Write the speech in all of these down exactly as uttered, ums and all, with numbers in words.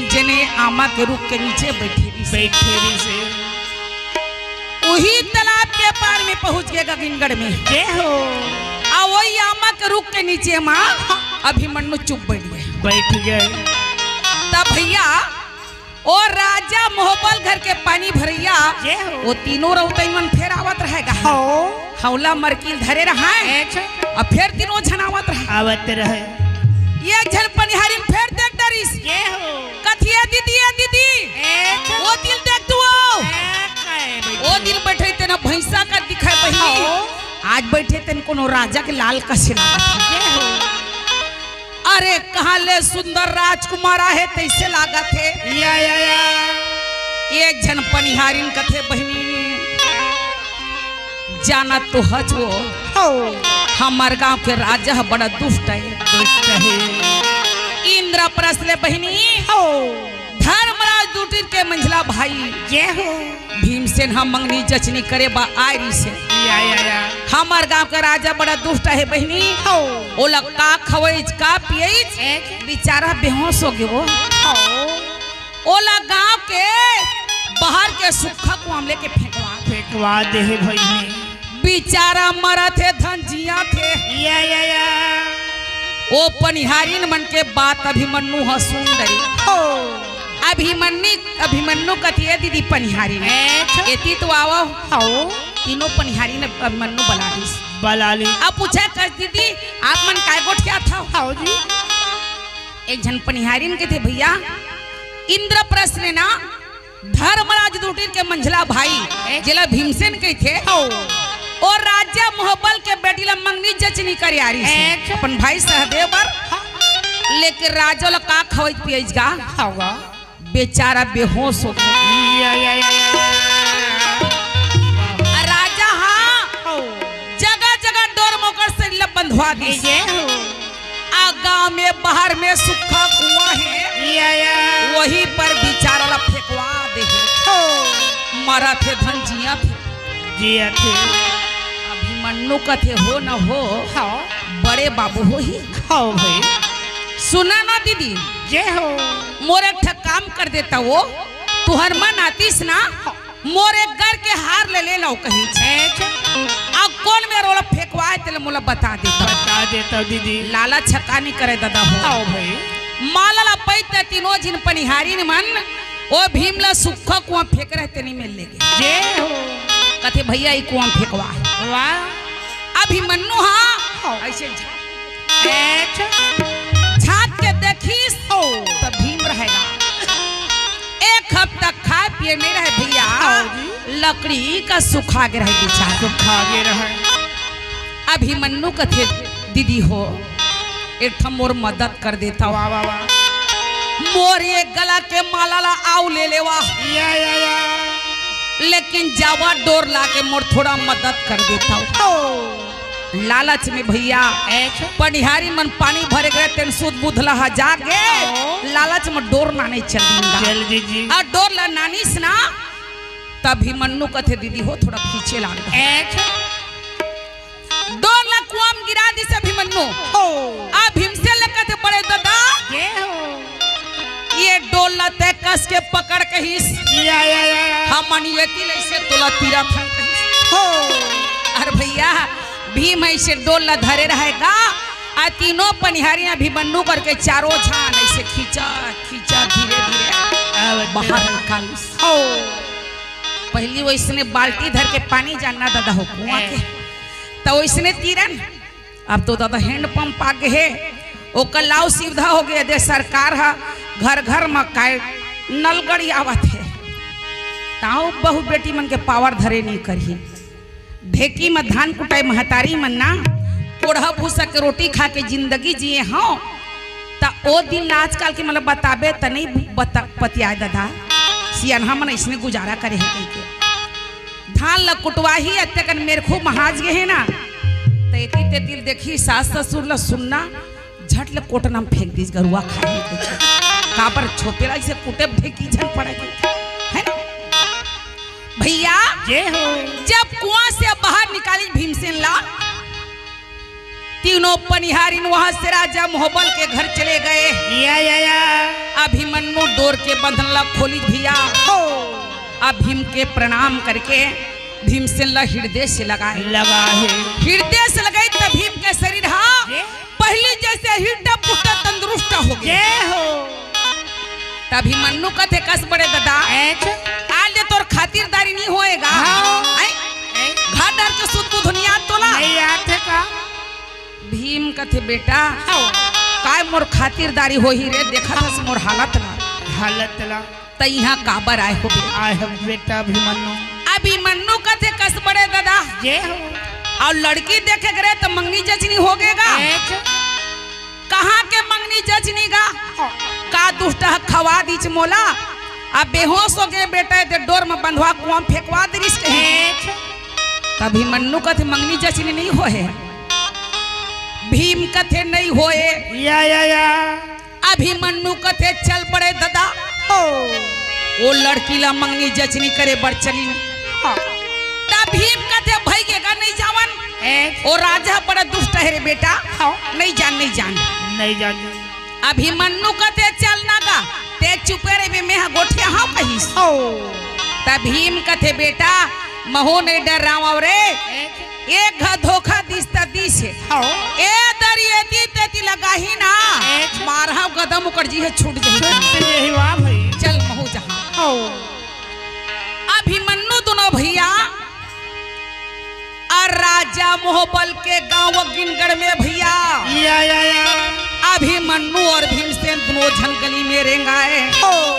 जेने आमा के रुख के नीचे बइठे रहिस। बइठे रहिस। उही तालाब के पार में पहुंच गे गगिनगढ़ में। जय हो। आ वही आमा के रुख के नीचे मा अभिमन्यु चुप बइठ गे। बइठ गे। तब भइया, ओ राजा मोहबल घर के पानी भरइया, जय हो। ओ तीनों रउतई मन फेर आवत रहय गा। हो। हौला मरकील धरे रहय। अच्छा। अब फेर तीनों झन आवत रहय। आवत रहय। एक झन पनिहारिन फेर देख डरिस। जय हो। कथे, "ए दीदी, ए दीदी, अच्छा। ओ दिन देख तू ओ।" ए, काय बइठे? ओ दिन बइठे तेन भइसा कस दिखय बहिनी। हो। आज बइठे तेन कोनो राजा के लाल कस लागथे। जय हो। अरे, कहाँ ले सुंदर राजकुमार आहे, तइसे लागत हे। या, या, या। एक झन पनिहारिन कथे, "बहिनी, जानत तो हच वो, हो। हमर गांव के राजा ह बड़ा दुष्ट हे।" दुष्ट हे। इंद्रप्रस्थ ले बहिनी, हो। धर्मराज दुटीर के मंझला भाई। जय हो। भीमसेन ह मंगनी जचनी करे बर आय रिहिसे। या, या, या। हमर गांव के राजा बड़ा दुष्ट हे बहिनी। हो। ओला का खवइच, का पियइच, एक। बिचारा बेहोश हो गे वो। हो। ओला गांव के बाहर के सुक्खा कुआं म लेके फेंकवा दे। फेंकवा दे हे भइया। बिचारा मरत हे धन जियत हे। या, या, या। ओ पनिहारिन मन के बात अभिमन्यु ह सुन डरे। हो। अभिमन्यु, अभिमन्यु कथे, "ए दीदी पनिहारिन, अच्छा। एती तो आवव।" हो। तीनों पनिहारिन अभिमन्यु बला लिस। बला लिस। अब पूछे कस, "दीदी, आप मन काय गोठियाथव?" हो जी। एक झन पनिहारिन कथे, "भइया, इंद्रप्रस्थ ले ना धर्मराज दुटीर के मंझला भाई, ए? जेला भीमसेन कहिथे, हो। ओ राजा मोहबल के बेटी ला मंगनी जचनी करे आय रिहिसे। अच्छा। अपन भाई सहदेव बर। हाँ। लेकिन राजा ला का खवइच पियइच गा? खावा। बेचारा बेहोश हो गे। या, या, या, या। आ राजा, हाँ, हो। जगह-जगह डोर म ओकर सरीर ला बंधवा दिस। ए, हो। आ गांव में बाहर में सुक्खा कुआं हे, या, या। वही पर बिचारा ला फेंकवा दे हे। हो। मरत हे धन जियत हे। जियत हे। अभिमन्यु कथे, "हो न हो, हाँ। बड़े बाबू होही।" हो भाई। सुना ना दीदी, जय हो। मोर एक ठक काम कर देता वो, तुहर मन आतिस ना, मोर एक गर के हार ले ले लव कहिच। अच्छा। अब कोन मेर ओला फेंकवाय तेला मोला बता देता। बता देता दीदी। लालच ह का नइ करे ददा हो। आओ भाई। माला ला पइत तीनों झिन पनिहारिन मन ओ भीम ला सुक्खा कुआं फेंके रहे तेनी मेर ले गे। जय हो। कथे भइया ई कुआं म फेंकवा। वाह। अभिमन्यु हा। हाँ। अइसे झा- अच्छा। झांक के देखिस, हो। त भीम रहे गा। एक हफ्ता खाय पिये नइ रहे भइया। हाँ जी। लकड़ी कस सुखा गे रहे बेचारा। सुखा गे रहे। अभिमन्यु कथे, "दीदी हो, एक ठन मोर मदद कर देता हो।" वाह, वाह, वाह। मोर ये गला के माला ला अउ ले लेवा। या, या, या। लेकिन जावा डोर ला के मोर थोड़ा मदद कर देता हो। ओ। लालच में भइया, अच्छा। पनिहारी मन पानी भरे गे रहे, तेन सुध बुध ला हजा गे, ओ। लालच में डोर नाने चल दीन गा। चल दीजिए। अउ डोर ला नानिस ना, त अभिमन्यु कथे, "दीदी हो, थोड़ा खींचे लाग गा।" अच्छा। डोर ला कुआं म गिरा दिस अभिमन्यु। हो। अउ भीमसेन ला कथे, "बड़े ददा, ये हो। ये डोर ला तैं कस के पकड़," कहिस। या, या, या, या। "हमन एती ले अइसे तोला तीरत हन," कहिस। हो। अरे भइया, भीम अइसे डोर ला धरे रहे गा, अउ तीनों पनिहारी अभिमन्यु करके चारों झन अइसे खींचा, खींचा धीरे धीरे आवत बाहर निकालिस। हो। पहिली वइसने बाल्टी धर के पानी जाना ददा हो कुआं के। ए। त वइसने तीरन, अब तो ददा हैंड पंप आ गे हे, ओकर लाव सुविधा हो गे हे, दे सरकार ह घर घर म काय नल गड़ियावत हे, ताहू बहू बेटी मन के पावर धरे नइ करही। ढेकी म धान कुटाई महतारी मन ना, कोड़हा भूसा के रोटी खा के जिंदगी जिए हंव, त ओ दिन आजकल के मतलब बताबे त नइ बता-, पतियाए ददा, सियनहा मन अइसने गुजारा करे हे कहिके। धान ल कुटवाही, अतेकन मेरखू महाज गे हे ना, त एती तेती ल देखही, सास ससुर ल सुनना, झट ले कोटना म फेंक दिस, गरुवा खाही कहिके। काबर छोटे ल अइसे कुटे म ढेकी झन पड़े कहिके, है ना? भइया, जय हो। जब कुआं से बाहर निकालिस भीमसेन ला, तीनों पनिहारिन वहां से राजा मोहबल के घर चले गए। या, या, या। अभिमन्यु डोर के बंधन ला खोलिस भैया। हो। अब भीम के प्रणाम करके भीमसेन ला हृदय से लगाए। लगा है। हृदय से लगाए त भीम के शरीर हा ये? पहली जैसे हिट पुष्ट तंदुरुस्त हो गए। जय हो। त अभिमन्यु कथे कस बड़े दादा। ऐच। आज ले तोर खातिरदारी नहीं होएगा। हाँ। हैं? ऐ? घर डर के सुध बुध नहीं आत तोला। नहीं आत हे का? भीम कथे बेटा, हाँ। काय मोर खातिरदारी होही रे, देखत हस मोर हालत ला। हालत ला। त इहाँ काबर आए हो बे? आए हो बेटा अभिमन्यु। अभिमन्यु कथे कस बड़े दादा। जय हो। अउ लड़की देखे गे रहे त मंगनी जचनी हो गे गा। ऐच। कहाँ के मंगनी जचनी गा? हाँ। का दुष्ट ह खवा दीच मोला। अब बेहोश हो गे बेटा, एदे डोर म बंधवा कुआं म फेंकवा दे रिहिस कहे। ऐच। त अभिमन्यु कथे मंगनी जचनी नहीं होए। भीम कथे नहीं होए। या, या, या। अभिमन्यु कथे चल पड़े दादा। हो। वो लड़की ला मंगनी जचनी करे बर चलिन। हाँ। त भीम कथे भई गे गा नहीं जावन। ऐच। वो राजा बड़ा दुष्ट हे रे बेटा। हाँ। नहीं जान, नहीं जान। नहीं जान। अभिमन्यु कथे चल ना गा, ते चुपे रहिबे, मेंहा गोठियाहूं कहिस। हो। त भीम कथे बेटा महूं नहीं डरावंव रे। ऐच। एक घ धोखा दिस त दिस हे। हाँ। ए दरी एती तेती लगाही ना। ऐच। मारहूं गदा म ओकर जीव छूट जाही। छूट जाही, वाह भाई। चल महूं जाहूं। हाँ। अभिमन्यु दुनों भैया अउ राजा मोहबल के गांव अग्गिनगढ़ में भैया। या, या, या। अभिमन्यु अउ भीमसेन दुनों झन गली में रेंगाए। हो।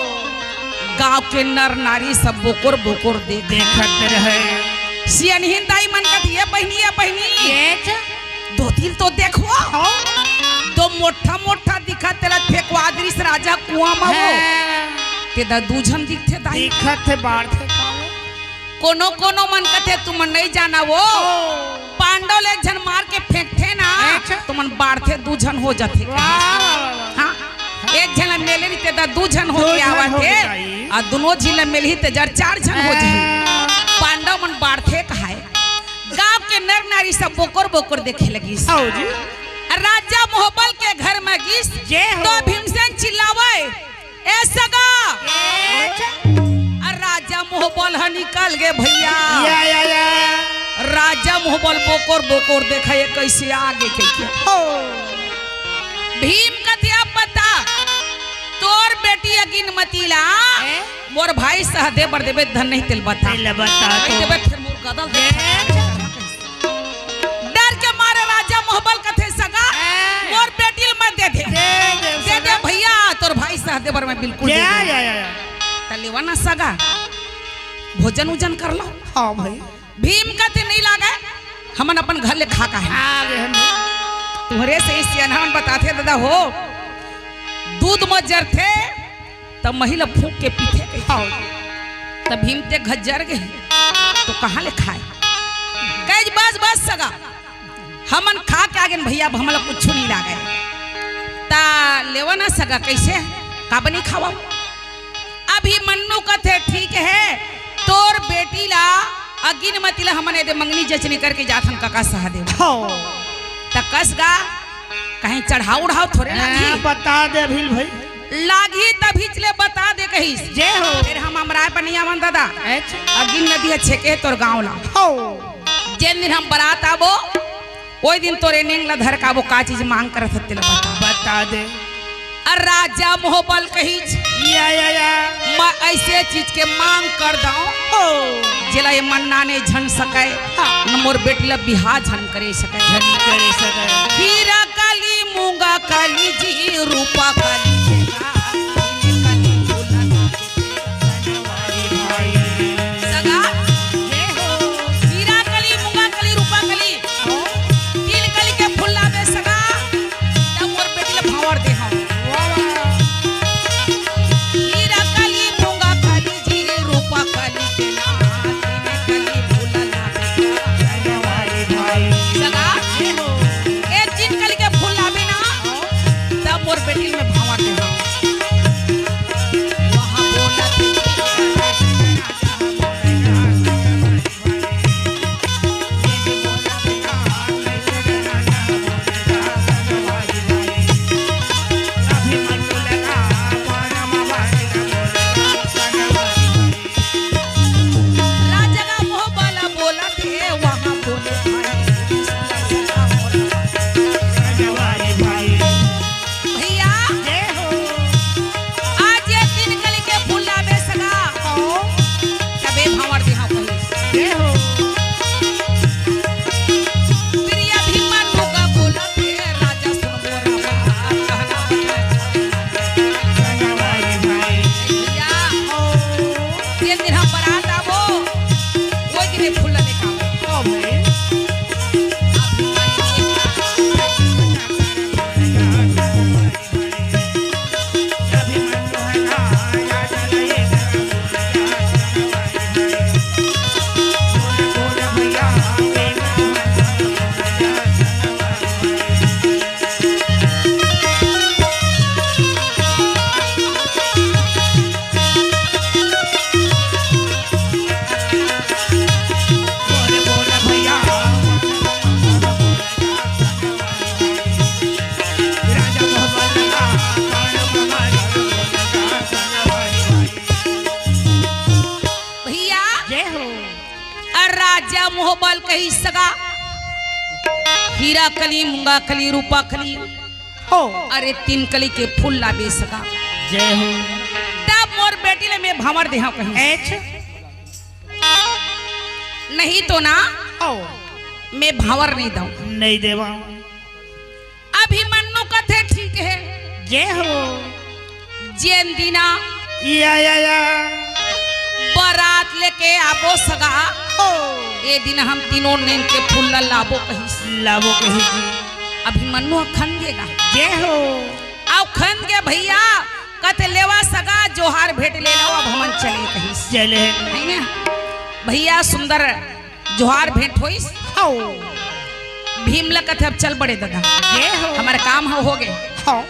गांव के नर नारी सब बोकोर बोकोर देख देखत रहे। सियनहिन दाई मन कथे, "ए बहिनी, ए बहिनी, ऐच। धोती ल तो देखो।" हाँ। तो मोटा मोटा दिखत तेला फेंकवा दे रिहिस राजा कुआं म वो। हाँ। तेदे दू झन दिखथे दाई। दिखत हे, बाढ़थे का वो? कोनो कोनो मन कथे तुमन नहीं जाना वो। ओ। पांडव ल एक झन मार के फेंकथे ना, अच्छा। तुमन बाढ़थे दू झन हो जाथे। वाह, वाह, वाह, वाह। हाँ, एक झन ल मेले रहिथे त दू झन हो दू के झन आवत हो हे, के जाही। अउ दुनों झिन ल मेलही त जर चार झन हो जाही। हाँ। पांडव मन बाढ़थे कहाए। गांव के नर नारी सब बोकोर बोकोर देखे लगिस। आओ जी। अउ राजा मोहबल के घर म गिस, जय हो। तो भीमसेन चिल्लावे, "ए सगा।" ए छ- अउ राजा मोहबल ह निकल गे भैया। या, या, या। राजा मोहबल बोकोर बोकोर देखा, ये कैसे आ गे कहिके। हो। भीम कथे अब बता, तोर बेटी अगिनमती ला ए? मोर भाई सहदेव बर देबे धन नहीं तेला बता। तेला बता नहीं तो। देबे फिर मोर गदल दे। ए? डर के मारे राजा मोहबल कथे सगा, ए? मोर बेटी ल मैं दे दे। दे दे, दे दे सगा। भैया, तोर भाई सहदेव बर मैं बिल्कुल दे या, दे। या, या, या। त लेवा ना सगा, भोजन उजन कर लो। हाँ भाई। भीम कथे नहीं लागे, हमन अपन घर ले खा का है। हाँ, वे हम। तुहरे से इस सियान हमन बताथे दादा हो, दूध म जरथे, त मही ल फूंक के पीथे कहिथे। हाँ। त भीम ते घर जर गे, तो कहाँ ले खाए? कहे, "बस, बस सगा, हमन खा के आ गेन भैया, अब हमला कुछु नहीं लागे।" त लेवा ना सगा, कैसे? काबर नहीं खावा? अभिमन्यु कथे, "ठीक है, तोर बेटी ला, अगिनमती ला हमन एदे मंगनी जचनी करके जाथन कका सहदेव।" हाँ। त कस गा, कहीं चढ़ाव उढ़ाव थोरे हाँ, लागही। बता दे अभिल भाई। लागही तभीच ले बता दे कहिस। जय हो। फिर हम अमराय पनिया मन दादा। अच्छा। अगिन नदी ह छेके तोर गांव ला। हो। जेन दिन हम बरात आबो, ओई दिन तोरे नेंग ला धर के आबो, का चीज मांग करत हस तेला बता। बता दे। अउ राजा मोहबल कहिच, या, या, या। मैं ऐसे चीज के मांग कर दंव, हो। जेला ये मन्ना ने झन सकय, हाँ। न मोर बेटी ला बिहा झन करे सकय। झन करे सकय। हीरा कली, मूंगा कली जी, रूपा कली जी, कली फूला सगा, हीरा कली, मूंगा कली, रूपा कली, तीन कली के फूल लाबे सगा, तब मोर बेटी ला भांवर देहंव। हीरा कली, मूंगा कली जी, रूपा कली के ना, तीन कली फूल लाबे सगा। ए तीन कली के फूल लाबे ना, तब मोर बेटी ला मैं भांवर देहंव। दिन हम बरात आबो, वो दिन ये फूल लेके आबो। ओ भाई। भैया, जय हो। अउ राजा मोहबल कहिस सगा, हीरा कली, मूंगा कली, रूपा कली, हो। अरे तीन कली के फूल लाबे सगा। जय हो। तब मोर बेटी ले मैं भांवर देहंव कहिस। एच। नहीं तो ना, ओ। मैं भांवर नहीं दंव। नहीं देवा। अभिमन्यु कथे, "ठीक हे।" जय हो। जेन दिना या, या, या। बरात लेके आबो सगा, ओ। ए दिन हम तीनों नेन के फूल ला लाबो कहिस। लाबो कहिस जी। अभिमन्यु खन गेगा। जय हो। अउ खन गे भैया, कथे, "लेवा सगा, जोहार भेंट ले लव, अब हमन चले," कहिस। चले। है ना? भैया, सुंदर जोहार भेंट होइस। हौ। भीम ल कथे, "अब चल बड़े ददा, ये हो। हमर काम ह होगे।" हौ।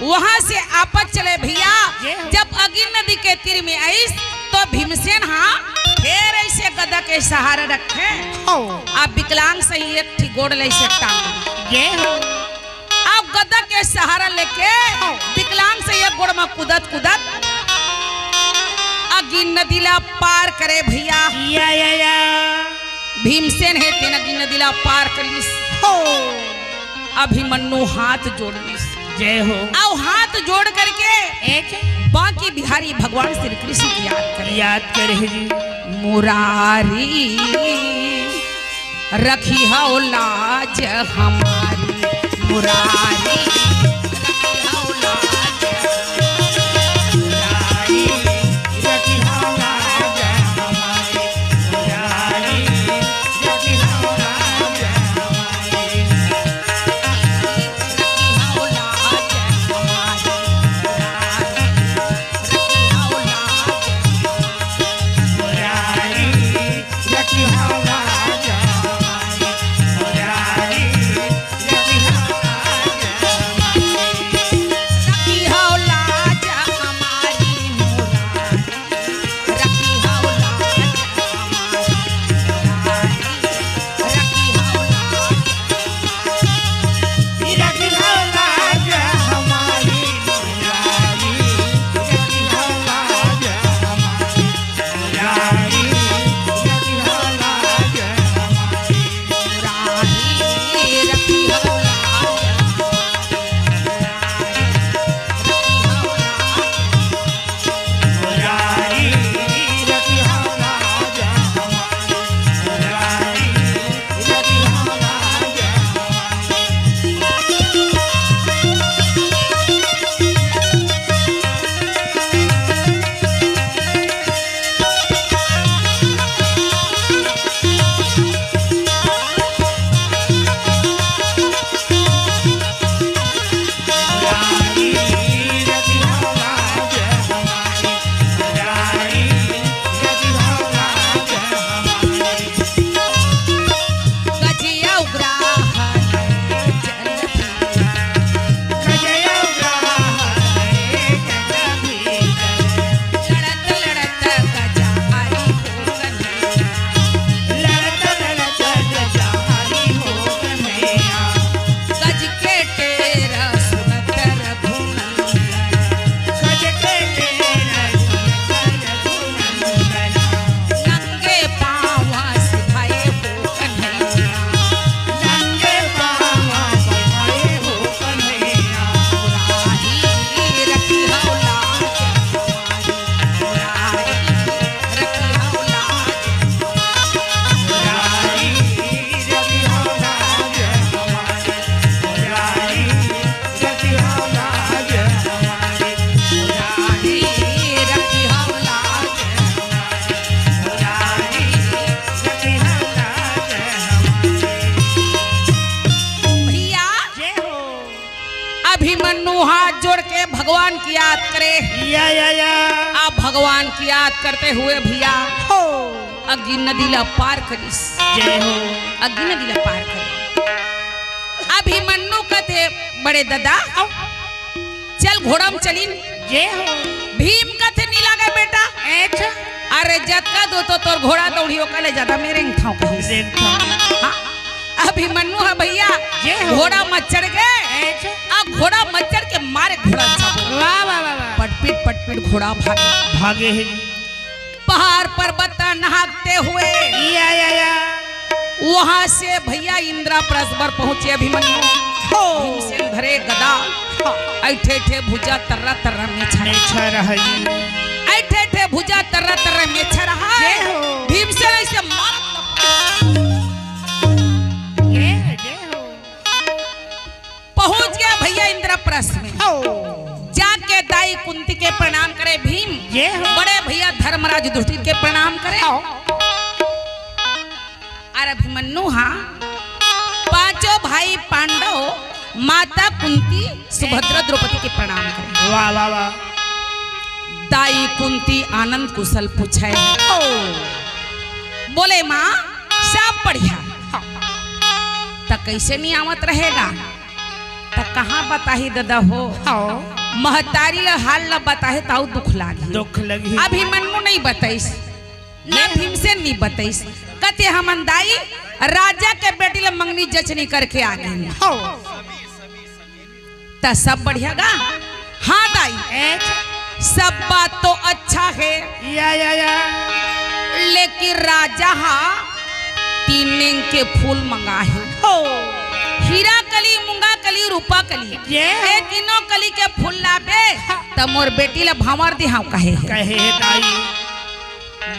वहां से आपत चले भैया, ये हो। जब अगिन नदी के तीर में आइस, तो भीमसेन हा फेर ऐसे गदा के सहारा रखे। हौ। अब विकलांग सही एक ठी गोड़ ले से टांग। ये हो। अउ गदा के सहारा लेके विकलांग से एक गोड़ म कूदत कूदत अगिन नदी ला पार करे भैया। या, या, या। भीमसेन हे तेन अगिन नदी ला पार कर लिस। हो। अभिमन्यु हाथ जोड़ लिस। जय हो। अउ हाथ जोड़ करके एक बांके बिहारी भगवान श्री कृष्ण की याद करे। याद करे जी। मुरारी रखिहौ लाज हमारी, मुरारी रखिहौ लाज हमारी, मुरारी रखिहौ लाज हमारी, मुरारी रखिहौ लाज हमारी, रखिहौ लाज हमारी, मुरारी रखिहौ लाज हमारी। भगवान की याद करे। या, या, या। आप भगवान की याद करते हुए भैया हो। अग्गी नदी ला पार करिस। जय हो। अग्गी नदी ला पार करिस। अभिमन्यु कथे, "बड़े ददा, चल घोड़ा म चलिन।" जय हो। भीम कथे, "नी लागे बेटा।" अच्छा। "अरे जतका दो तो तोर घोड़ा दौड़ी, ओकर ले ज्यादा मैं रेंगथंव," कहिस। रेंगथंव। हाँ। अभिमन्यु ह भैया, जय हो। घोड़ा म चढ़ गे। अच्छा। आ घोड़ा म चढ़ के मारे घोड़ा चाबुक। वाह, वाह, वाह, वाह। पटपीट, पटपीट घोड़ा भागे। भागे हे। पहाड़ पर्वत नापते हुए। या, या, या। वहां से भैया इंद्रप्रस्थ बर पहुंचे अभिमन्यु। हो। भीमसेन धरे गदा। हाँ। ऐठे ऐठे भुजा तर्रा तर्रा मेछर। मेछर है। ऐठे ऐठे भुजा तर्रा तर्रा मेछर है। जय हो। भीमसेन ऐसे मारत जय, जय हो। पहुंच गया भैया इंद्रप्रस्थ में। हो। जाके दाई कुंती के प्रणाम करे भीम। जय हो। बड़े भैया धर्मराज युधिष्ठिर के प्रणाम करे। हो। अरे अभिमन्यु, हाँ, पांचों भाई पांडव, माता कुंती, सुभद्रा, द्रौपदी के प्रणाम करे। वाह, वाह, वाह। दाई कुंती आनंद कुशल पूछे। ओ। बोले, "माँ, सब बढ़िया।" हाँ। "त कैसे नहीं आवत रहेगा?" "त कहाँ बताही ददा हो?" हाँ। "महतारी ला हाल ला बताहे त अउ दुख लागी।" दुख लगी। अभिमन्यु नहीं बताइस। ना भीमसेन नी बताइस। कथे, "हमन दाई राजा के बेटी ला मंगनी जचनी करके आ गेन।" हो। त सब बढ़िया गा? हाँ दाई। अच्छा। सब बात तो अच्छा हे। या, या, या। लेकिन राजा हा तीन नेंग के फूल मंगा हे। हो। हीरा कली, मूंगा कली, रूपा कली। ये। ए तीनों कली के फूल लाबे, हाँ। त मोर बेटी ला भंवर दिहांव कहे हे। कहे हे दाई।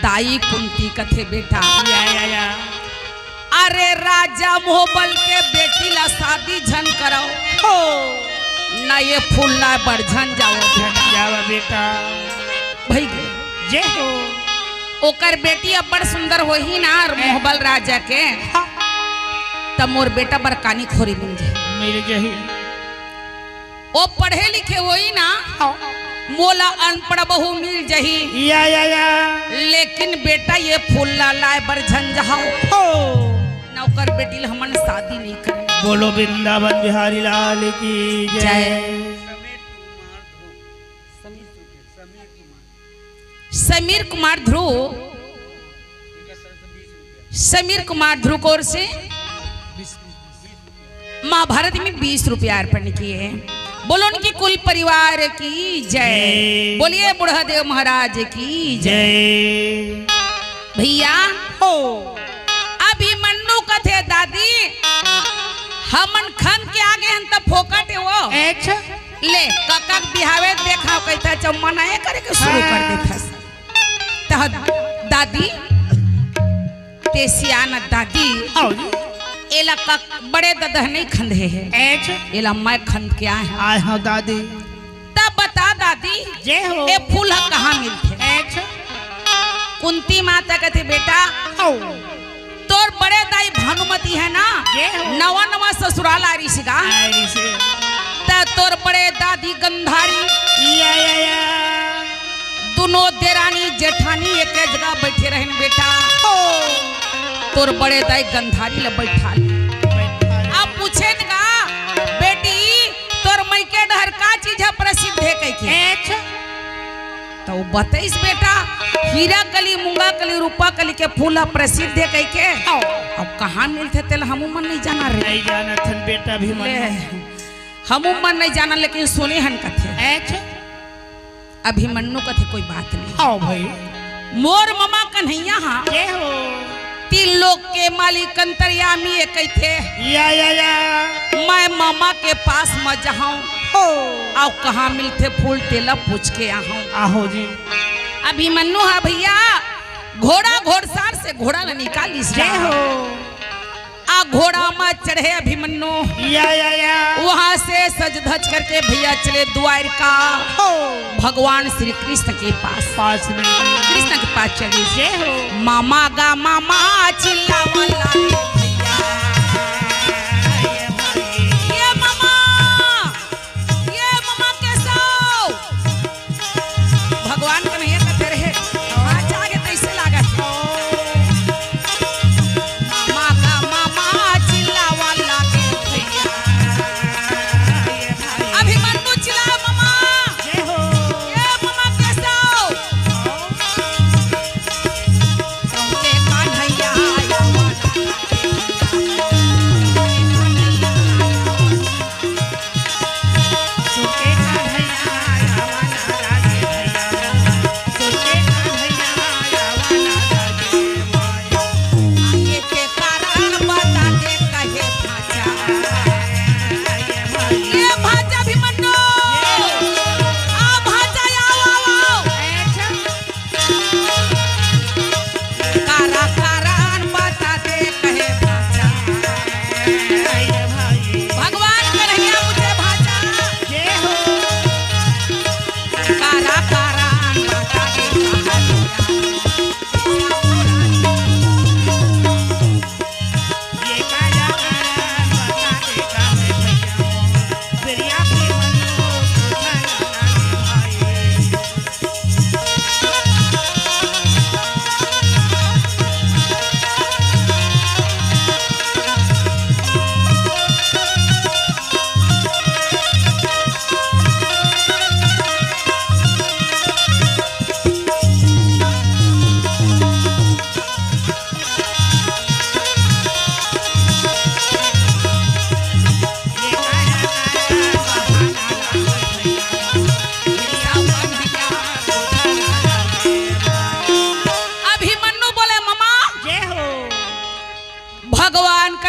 दाई कुंती कथे, "बेटा, या, या, या। अरे राजा मोहबल के बेटी ला शादी झन करव। हो। ना ये फूल लाय बर झन जावव बेटा।" झन जावव बेटा। भई गे। जय हो। ओकर बेटी अब्बड़ सुंदर होही ना, ए। मोहबल राजा के। हाँ। त मोर बेटा बर कानी खोरी मिल जाही। मिल जाही। ओ पढ़े लिखे होही ना, हाँ। मोला अनपढ़ बहू मिल जही। या, या, या। लेकिन बेटा, ये फूल ला लाय बर झन जाहव। हो। ना ओकर बेटी ला हमन शादी नहीं करन। बोलो वृंदावन बिहारी लाल की जय। जय। समीर कुमार ध्रुव, समीर कुमार ध्रुव की ओर से महाभारत में बीस रुपया अर्पण किए हैं। बोलो उनकी कुल परिवार की जय। जय। बोलिए बुढ़ा देव महाराज की जय। जय। भैया हो, अभिमन्यु कथे, "दादी, हमन खन के आगे हन त फोकट हे वो।" अच्छा। ले, कका के बिहावे देखाव कहिथे, चम्मा नए करे के शुरू कर हाँ। देथस। त दादी, ते सियान दादी, आओ जी। एला का बड़े ददा नहीं खंदे हे। एच। एला मैं खंद के आए हंव। आए हंव दादी। तब बता दादी, जय हो। ए फूल ह कहाँ मिलथे? एच। कुंती माता कथे, "बेटा, आओ। तोर बड़े दाई भानुमति हे ना, जय हो। नवा नवा ससुराल आ रहिस गा। आ रहिस हे। त तोर बड़े दादी गंधारी, या, या, या। दुनों देरानी जेठानी एके जगह बैठे रहेन बेटा। हो। तोर बड़े दाई गंधारी ल बैठा ले।" बैठा ले। अब पूछेन गा, "बेटी, तोर मइके डहर का चीज ह प्रसिद्ध हे?" कहिके। एच। त वो बताइस बेटा, हीरा कली, मूंगा कली, रूपा कली के फूल ह प्रसिद्ध हे कहिके। आओ। अब कहाँ मिलथे तेला हमू मन नहीं जाना रे। नहीं जानत हन बेटा अभिमन्यु। ले, हमू मन नहीं जाना, लेकिन सुने हन कथे। एच। अभिमन्यु कथे, "कोई बात नहीं।" आओ भाई। मोर ममा कन्हैया हा। जय हो। तीन लोक के मालिक अंतर्यामी ए कहिथे। या, या, या। मैं ममा के पास म जाहूं। हो। अउ कहाँ मिलथे फूल तेला पूछ के आहूं। आहो जी। अभिमन्यु हा भैया, घोड़ा घोड़सार से घोड़ा ला निकालिस। जय हो। आ घोड़ा म चढ़े अभिमन्यु। या, या, या। वहां से सज धज करके भैया चले द्वारिका। हो। भगवान श्री कृष्ण के पास। पास में। कृष्ण के पास चले। जय हो। मामा गा मामा चिल्लावन लागे भैया। ये मामा, ये मामा कैसा?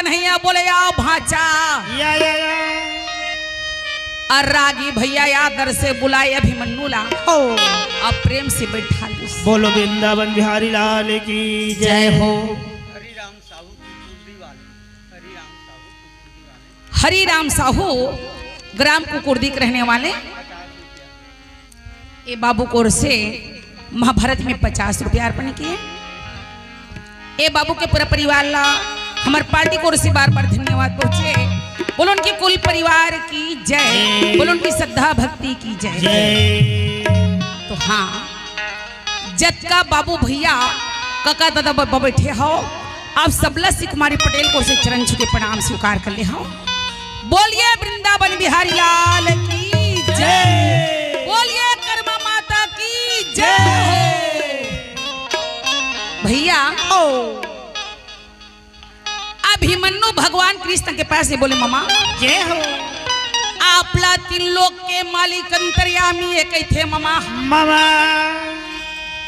कन्हैया बोले, "आओ भांचा।" या, या, या। अउ रागी भैया आदर से बुलाए अभिमन्यु ला। हो। अउ प्रेम से बैठा लिस। बोलो वृंदावन बिहारी लाल की जय। जय हो। हरिराम साहू, ग्राम कुकुर्दी के रहने वाले। ए बाबू की ओर से महाभारत में पचास रुपया अर्पण किए। ए बाबू के पूरा परिवार ला, हमर पार्टी की ओर से बार बार धन्यवाद पहुंचे। बोलो उनके कुल परिवार की जय, बोलो उनकी श्रद्धा भक्ति की जय। जय। तो हाँ, जतका बाबू भैया, कका दादा बब्बा बैठे हो, आप सबला श्री कुमारी पटेल की ओर से चरण छू के प्रणाम स्वीकार कर ले हो। बोलिए वृंदावन बिहारी लाल की जय। जय। बोलिए कर्मा माता की जय। जय। भैया, ओ। अभिमन्यु भगवान कृष्ण के पास में बोले, "ममा, जय हो।" आपला तीन लोक के मालिक अंतर्यामी ये कहिथे, ममा। ममा।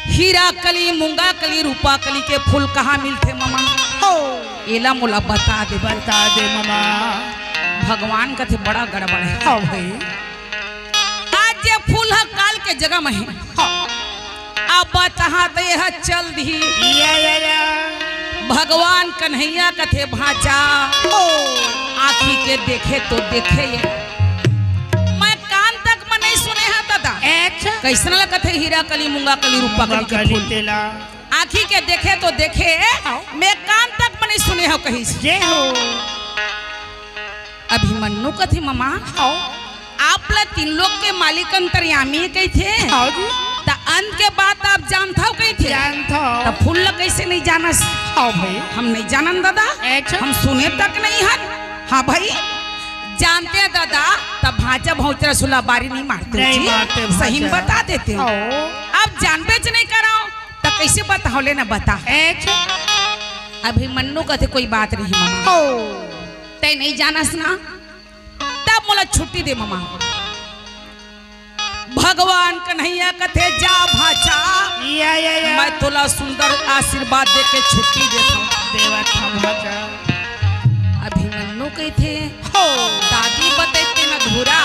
हीरा कली, मूंगा कली, रूपा कली के फूल कहाँ मिलथे, ममा? हो। एला मोला बता दे। बता दे, ममा। भगवान कथे, "बड़ा गड़बड़ है।" हाँ भाई। आज ये फूल ह काल के जगह में हे। हाँ। अब बताहा त ये ह चल दिही। या, या, या। भगवान कन्हैया कथे, "भांचा, ओ। आँखी के देखे तो देखे ये। मैं कान तक में नहीं सुने हा दादा।" अच्छा। कइसन लगत हे हीरा कली, मूंगा कली, रूपा कली के फूल। तेला। आँखी के देखे तो देखे, हाँ। मैं कान तक में नहीं सुने हो कहिस। जय हो। अभिमन्यु कथे, "ममा, हाँ। आपला तीन लोक के मालिक अंतर्यामी कहिथे। हाँ जी। त अंत के बात आप जानथव कहिथे। जानथव। त फूल ला कइसे नहीं जानस?" हाँ भाई। "हम नहीं जानन दादा। अच्छा। हम सुने तक नहीं हन।" हाँ भाई, जानते हैं दादा, त भांचा भौचरा सुला बारी नहीं मारते नहीं जी। मारते सही में भांचा। बता देते हैं। हाँ। आप जानबेच नहीं कराओ। त कइसे बताओ, ले ना बता। अच्छा। अभिमन्यु कथे, "कोई बात नहीं ममा। हो। तैं नहीं जानस ना, तब मोला छुट्टी दे ममा।" भगवान कन्हैया कथे, "जा भांचा, या, या, या। मैं तोला सुंदर आशीर्वाद दे के छुट्टी देथंव।" देवत हंव भांचा। अभिमन्यु कहिथे, हो। दादी बतइस तेन अधूरा।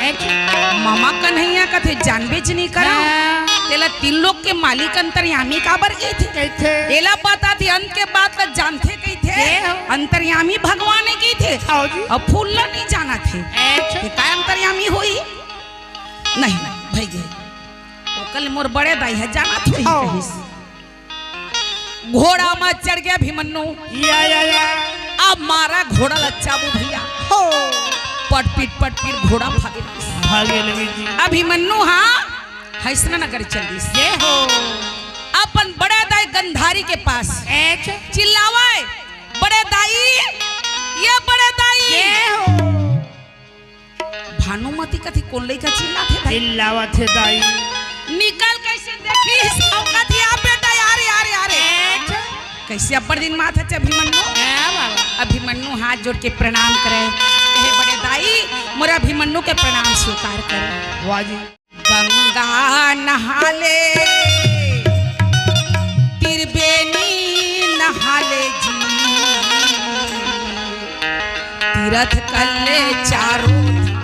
अच्छा। ममा कन्हैया कथे, "जानबेच नहीं करा। हाँ। तेला तीन लोक के मालिक अंतर्यामी काबर कहिथे? कहिथे। एला बता दे, अंत के बात ला जानथे कहिथे। ए हो। अंतर्यामी भगवान हे कहिथे। हाँ जी। अब फूल ला नहीं जानथे। अच्छा। ये काय अंतर्यामी होही?" नहीं, भई गे। ओकर ले मोर बड़े दाई ह जानत होही हाँ। कहिस। घोड़ा म चढ़ गे अभिमन्यु। या, या, या। अब मारा घोड़ा ला चाबू भैया। हो। पटपीट, पटपीट घोड़ा भागे लगिस। भागे लगिस जी। अभिमन्यु हाँ, हंसना नगर चल दिस। जय हो। अपन बड़े दाई गंधारी के पास। अच्छा। चिल्लावे, "बड़े दाई, ये बड़े दाई।" जय हो। भानुमती कथे, "कोन लइका चिल्लाथे भाई?" चिल्लावत हे दाई। निकल कइसे देखिस, अउ कथे, "आ बेटा, यार, यार, यार।" अच्छा। कइसे अब्बड़ दिन मात हच अभिमन्यु? हाँ बाबा। अभिमन्यु हाथ जोड़ के प्रणाम करे, कहे, "बड़े दाई, मोर अभिमन्यु के प्रणाम स्वीकार करे।" वाह जी। गंगा नहा ले, त्रिवेणी नहा ले जी, तीरथ कर ले चारों धाम।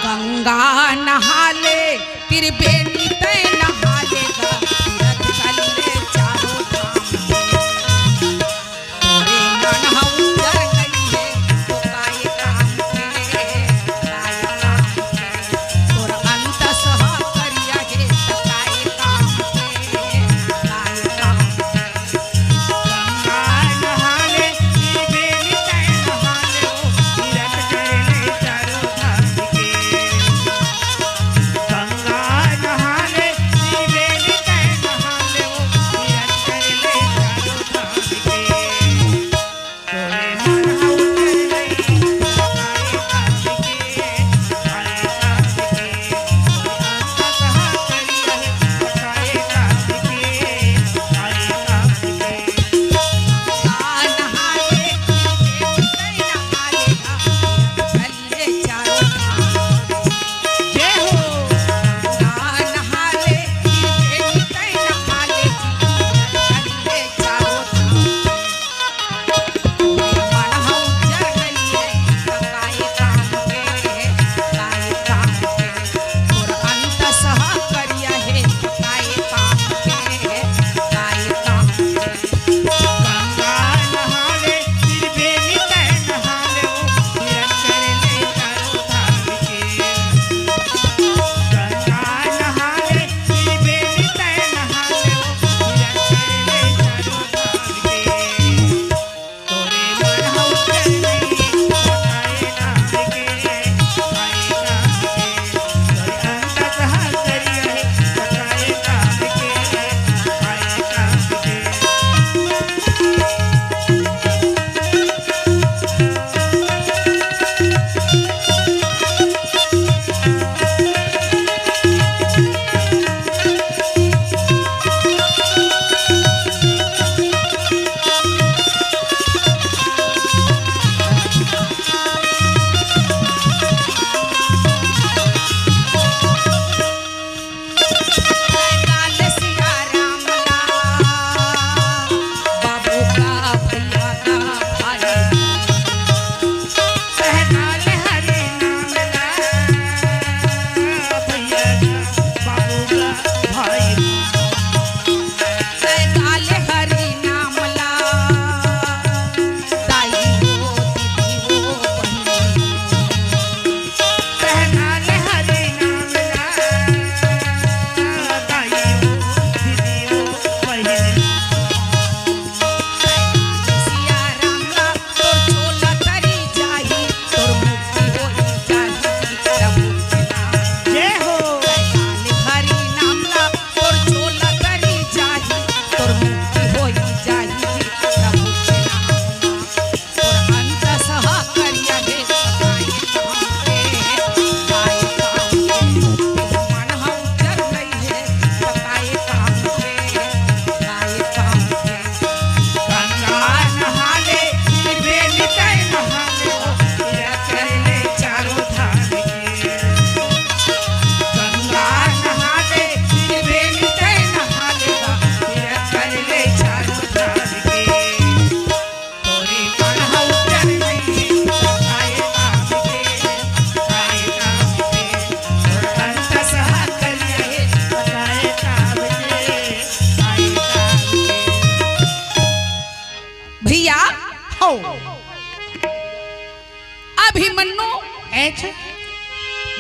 गंगा नहा ले, त्रिवेणी तैं नहा ले गा, तीरथ कर ले चारों धाम। तोरे मन ह उजर गई हे, तो काय काम के, काय काम के। तोर अंतस ह करिया हे, तो काय काम के, काय काम के। गंगा नहा ले,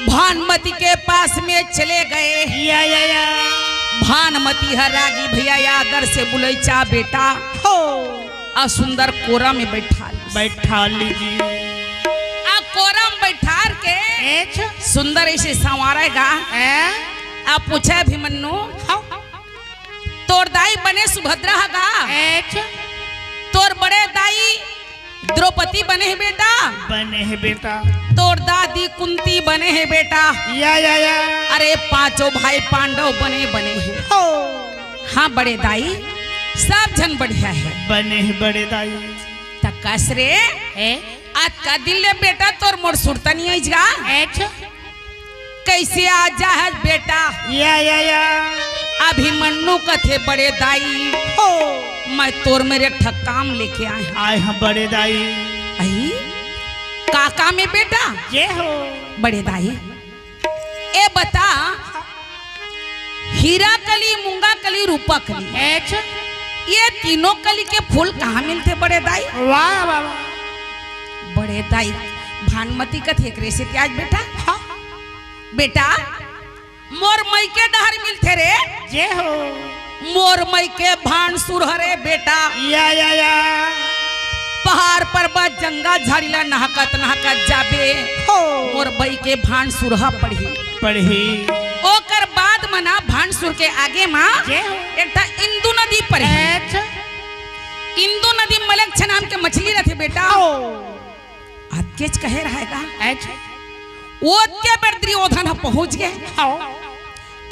भानुमती के पास में चले गए। या, या, या। भानुमती ह रागी भैया आदर से बुलइचा बेटा। हो। अउ सुंदर कोरा में बैठा ली। बैठा लीजिए। अउ कोरा में बैठार के एच। सुंदर ऐसे संवारेगा। हैं? अउ पूछे अभिमन्यु, हाँ। तोर दाई बने सुभद्रा ह गा? एच। तोर बड़े दाई द्रौपदी बने हे बेटा? बने हे बेटा। तोर दादी कुंती बने हे बेटा? या, या, या। अरे पांचों भाई पांडव बने, बने हे। हो। हाँ बड़े दाई, सब झन बढ़िया हे। बने हे बड़े दाई। त कस रे? ए? अतका दिन ले बेटा तोर मोर सुरता नइ आइस गा? एच। कइसे आ जाहस बेटा? या, या, या। अभिमन्यु कथे बड़े दाई। हो। मैं तोर मेर एक ठा काम लेके आए हंव। आए हंव बड़े दाई। अई? का काम हे बेटा? ये हो। बड़े दाई, ए बता, हीरा कली, मूंगा कली, रूपा कली, एच। ये तीनों कली के फूल कहाँ मिलथे बड़े दाई? वाह, वाह, वाह। बड़े दाई, भानुमती कथे एकरे सेती आज बेटा। हाँ। बेटा, मोर मइके डहर मिलथे रे। जे हो। मोर मइके भानसुर हरे बेटा। या, या, या। पहाड़ पर्वत जंगल झाड़ी ला नहकत नहकत जाबे। हो। मोर बई के भानसुर ह पड़ही। पड़ही। ओकर बाद मना भानसुर के आगे मा जे हो। एक ठा इंदु नदी पड़ही। अच्छा। इंदु नदी मलेच्छ नाम के मछली रथे बेटा। हो। अतकेच कहे रहय गा। अच्छा। ओतके बेर दुर्योधन ह पहुंच गे। हाँ।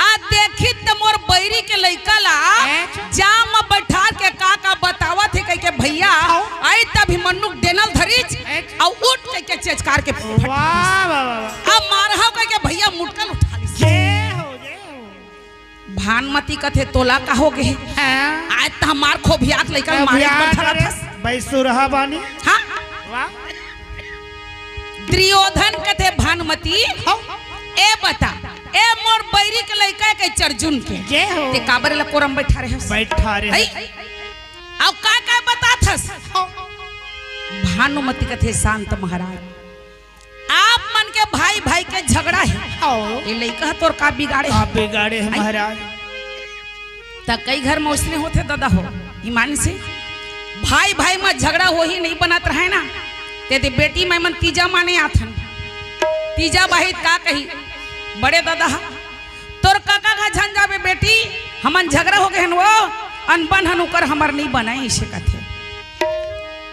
आ देखिस त मोर बईरी के लइका ला अच्छा। जाम म बइठार के का का बतावत हे कहिके भइया, हाँ। अइस त अभिमन्यु के डेना ल धरिस, अच्छा। अउ उठ कहिके चेचकार के फट वाह, वाह, वाह, वाह। अब मारहूं कहिके भइया मुटका ल उठा लिस। जय हो, जय हो। भानुमती कथे, "तोला का होगे हे? हाँ। आज त हमार खोभियात लइका ल मारे खोभियात बर धरत हस।" बइसुरहा बानी। हाँ। वाह। दुर्योधन कथे, "भानुमती, हाँ। ए बता, ए मोर बईरी के लइका हे कहिके अर्जुन के। जय हो। तें काबर एला कोरा म बइठारे हस?" बइठारे हस। अउ का का बतात हस? हाँ। भानुमती कथे, "शांत महाराज।" आप मन के भाई भाई के झगड़ा हे। आओ। ये लइका ह तोर का बिगाड़े हे? आप बिगाड़े हे, आई। महाराज। त कई घर म ओइसने होथे ददा हो, ईमान से भाई भाई म झगड़ा होही नइ बनत रहय ना, तेती बेटी माई मन तीजा माने आथन। तीजा बाही त का कही, बड़े ददा ह तोर कका घर झन जाबे बेटी, हमन झगरा होगे हन वो, अनबन हन उकर हमर नइ बनय, अइसे कथे।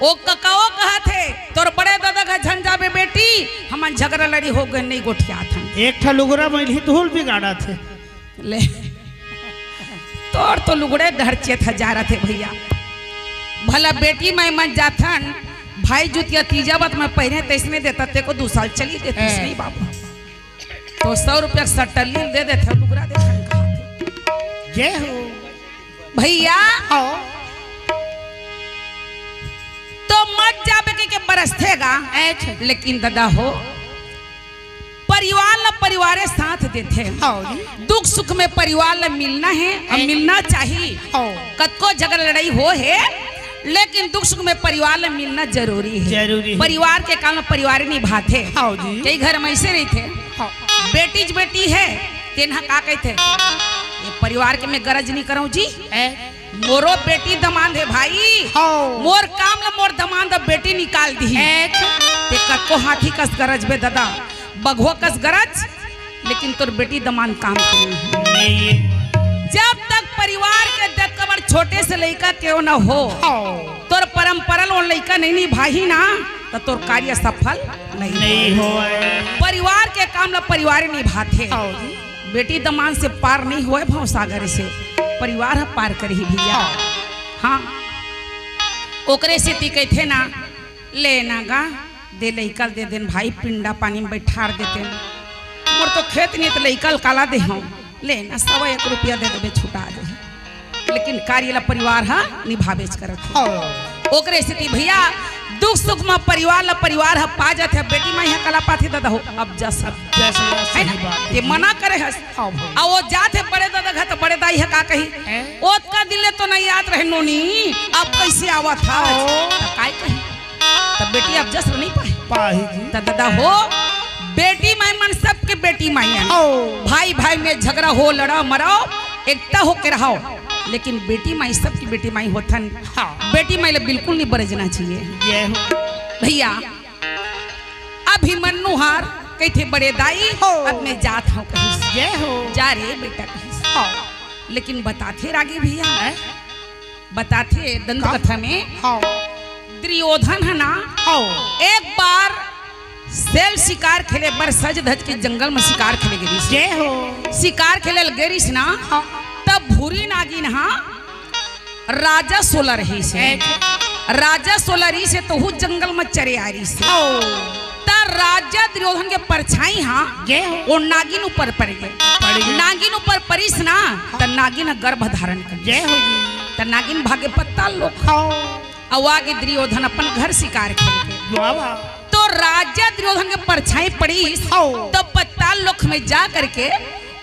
ओ कका ओ कहत हे, "तोर बड़े ददा घर झन जाबे बेटी, हमन झगरा लड़ी होगे हन, नइ गोठियात हन।" एक ठा लुगरा म इही धूल बिगाड़त हे। ले, तोर तो लुगड़े डहर चेत ह जारत हे भइया। भला बेटी माई मन जाथन, भाई जुतिया तीजा बर त मैं पहिरे तइसने देता, तेको दू साल चली देतिस, ए। नइ बाबू। तो सौ रुपया के सट्टा लील दे देथे, लुगरा देखन कहा थे। जय हो। भइया, आओ। तो मत जाबे कहिके बरसथे गा। अच्छा। लेकिन ददा हो, परिवार ला परिवारे साथ देथे। हाँ जी। दुख सुख में परिवार ला मिलना हे अउ ए- मिलना चाही। हाँ। कतको झगड़ा लड़ाई होहे, लेकिन दुख सुख में परिवार ला मिलना जरूरी हे। जरूरी हे। परिवार के काम ला परिवारे निभाथे। हाँ जी। कई घर म अइसे रहिथे, हाँ। बेटी च बेटी हे, तेन ह का कहिथे, "ये परिवार के मैं गरज नइ करंव जी। ए? मोरो बेटी दमांद हे भाई। हाँ। मोर काम ला मोर दमांद बेटी निकाल दिही।" ए? तें कतको हाथी कस गरजबे ददा, बघवा कस गरज, लेकिन तोर बेटी दमांद काम के नइ हे। नइ हे। जब तक परिवार के दतकबर छोटे से लइका केव न हो, हाँ। तोर परंपरा ल ओ लइका नइ निभाही ना, त तोर कार्य सफल नइ नइ होय। होय। परिवार के काम ल परिवार निभाथे। हाँ जी। बेटी दमांद से पार नइ होय भवसागर से, परिवार ह पार करही भइया। हाँ। हाँ। ओकरे सेती कहिथे ना, ले ना गा, दे लइका ल दे देन भाई, पिंडा पानी म बइठार देतेन। मोर तो खेत नइ हे त लइका ल काला देहंव, ले ना, सवा एक रुपया दे देबे, छुटा देही। लेकिन कार्य ला परिवार ह निभाबेच करत हे। हाँ। ओकरे सेती भइया, दुख सुख म परिवार ला परिवार ह पा जाथे। बेटी माई ह काला पाथे ददा हो, अब जस। जस, जस, हे ना? सही बात हे। तें मना करे हस। हाँ भाई। अउ ओ जाथे बड़े ददा घर, त बड़े दाई ह का कही? हैं? "ओतका दिन ले तो नइ आत रहे नोनी, अब कइसे आवत हस?" हाँ। त काय कही? त बेटी अब जस नइ पाही। पाही जी। त ददा हो, बेटी माई मन सबके बेटी माई हे। ओ। भाई भाई में झगड़ा हो, लड़ाव मराव, एकता होके रहाव, लेकिन बेटी माई सबके बेटी माई होथन। हाँ। बेटी माई ला बिल्कुल नहीं बरजना चाहिए। जय हो। भैया, अभिमन्यु हर कहिथे बड़े दाई, हो। अब मैं जात हंव कहिस। जय हो। जा रे बेटा कहिस। हाँ। लेकिन बताथे रागी भैया, हैं? बताथे दंत का? कथा में, हाँ। दुर्योधन हे ना, हाँ। एक बार सेल शिकार खेले बर सज धज के जंगल में शिकार खेले गे रिहिस। जय हो। शिकार खेले ल गे रिहिस ना, हाँ। तब भूरी नागिन हा राजा सोला रहिस हे। अच्छा। राजा सोला रहिस हे, त ओहू जंगल में चरे आय रिहिस हे। ओ। त राजा दुर्योधन के परछाई हा, जय हो। ओ नागिन ऊपर पड़ गे। पड़ गे। नागिन ऊपर परिस ना, त नागिन ह गर्भ धारण कर। जय हो जी। त नागिन भागे पताल लोक। हाँ। अउ आगे दुर्योधन अपन घर शिकार खेल के। वाह, वाह। तो राजा दुर्योधन के परछाई पड़िस, हौ। तब पताल लोक में जा करके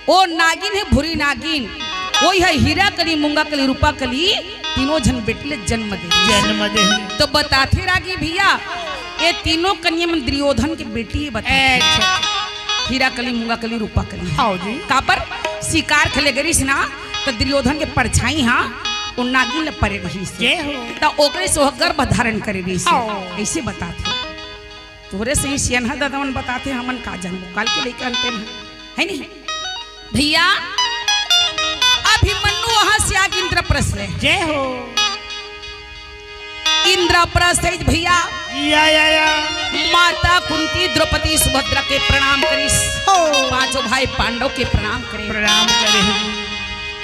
ओ नागिन हे, भूरी नागिन, ओही ह हीरा कली, मूंगा कली, रूपा कली, तीनों झन बेटी ले जन्म दे। जन्म दे। तो बताथे रागी भैया, ये तीनों कन्या मन दुर्योधन के बेटी हे, बताथे। अच्छा। हीरा कली, मूंगा कली, रूपा कली। हौ जी। काबर शिकार खेले गे रिहिस ना, त दुर्योधन के परछाई हा ओ नागिन ल परे रिहिस। जय हो। त ओकरे से ओह गर्भ धारण करे रिहिस। हौ। अइसे बताथे। तोरे सही सियनहा दादा मन बताथे, हमन का जानबो, काल के लइका अंते ना, हे नहीं? भैया, अभिमन्यु वहां से आगे इंद्रप्रस्थ ले। जय हो। इंद्रप्रस्थ भैया। या, या, या। माता कुंती द्रौपदी सुभद्रा के प्रणाम करिस। हो। पांचों भाई पांडव के प्रणाम करे। प्रणाम करे।